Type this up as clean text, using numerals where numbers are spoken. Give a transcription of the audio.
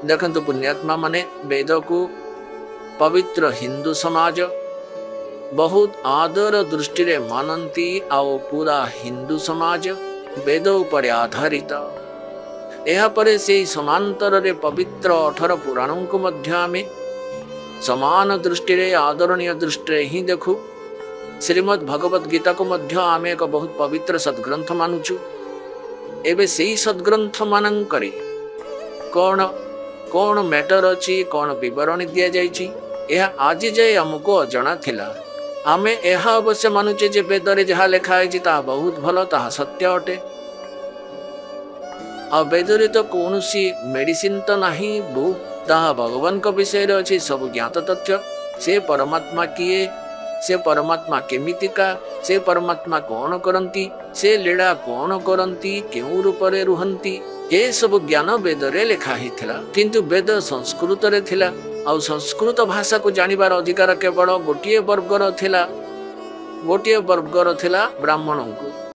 ଦେଖନ୍ତୁ ପୁଣ୍ୟାତ୍ମା ମାନେ, ବେଦକୁ ପବିତ୍ର ହିନ୍ଦୁ ସମାଜ ବହୁତ ଆଦର ଦୃଷ୍ଟିରେ ମାନନ୍ତି ଆଉ ପୁରା ହିନ୍ଦୁ ସମାଜ ବେଦ ଉପରେ ଆଧାରିତ। ଏହାପରେ ସେଇ ସମାନ୍ତରରେ ପବିତ୍ର 18 ପୁରାଣଙ୍କୁ ମଧ୍ୟ ଆମେ ସମାନ ଦୃଷ୍ଟିରେ, ଆଦରଣୀୟ ଦୃଷ୍ଟିରେ ହିଁ ଦେଖୁ। ଶ୍ରୀମଦ୍ ଭଗବତ ଗୀତାକୁ ମଧ୍ୟ ଆମେ ଏକ ବହୁତ ପବିତ୍ର ସଦ୍ଗ୍ରନ୍ଥ ମାନୁଛୁ। ଏବେ ସେଇ ସଦ୍ଗ୍ରନ୍ଥ ମାନଙ୍କରେ କ'ଣ କ'ଣ ମ୍ୟାଟର ଅଛି, କ'ଣ ବିବରଣୀ ଦିଆଯାଇଛି, ଏହା ଆଜି ଯାଏ ଆମକୁ ଅଜଣା ଥିଲା। ଆମେ ଏହା ଅବଶ୍ୟ ମାନୁଛେ ଯେ ବେଦରେ ଯାହା ଲେଖା ହେଇଛି ତାହା ବହୁତ ଭଲ, ତାହା ସତ୍ୟ ଅଟେ। ଆଉ ବେଦରେ ତ କୌଣସି ମେଡିସିନ ତ ନାହିଁ, ବହୁ ତାହା ଭଗବାନଙ୍କ ବିଷୟରେ ଅଛି ସବୁ ଜ୍ଞାତ ତଥ୍ୟ। ସେ ପରମାତ୍ମା କିଏ, ସେ ପରମାତ୍ମା କେମିତିକା, ସେ ପରମାତ୍ମା କ'ଣ କରନ୍ତି, ସେ ଲୀଳା କ'ଣ କରନ୍ତି, କେଉଁ ରୂପରେ ରୁହନ୍ତି, ଏସବୁ ଜ୍ଞାନ ବେଦରେ ଲେଖା ହେଇଥିଲା। କିନ୍ତୁ ବେଦ ସଂସ୍କୃତରେ ଥିଲା ଆଉ ସଂସ୍କୃତ ଭାଷାକୁ ଜାଣିବାର ଅଧିକାର କେବଳ ଗୋଟିଏ ବର୍ଗର ଥିଲା, ଗୋଟିଏ ବର୍ଗର ଥିଲା, ବ୍ରାହ୍ମଣଙ୍କୁ।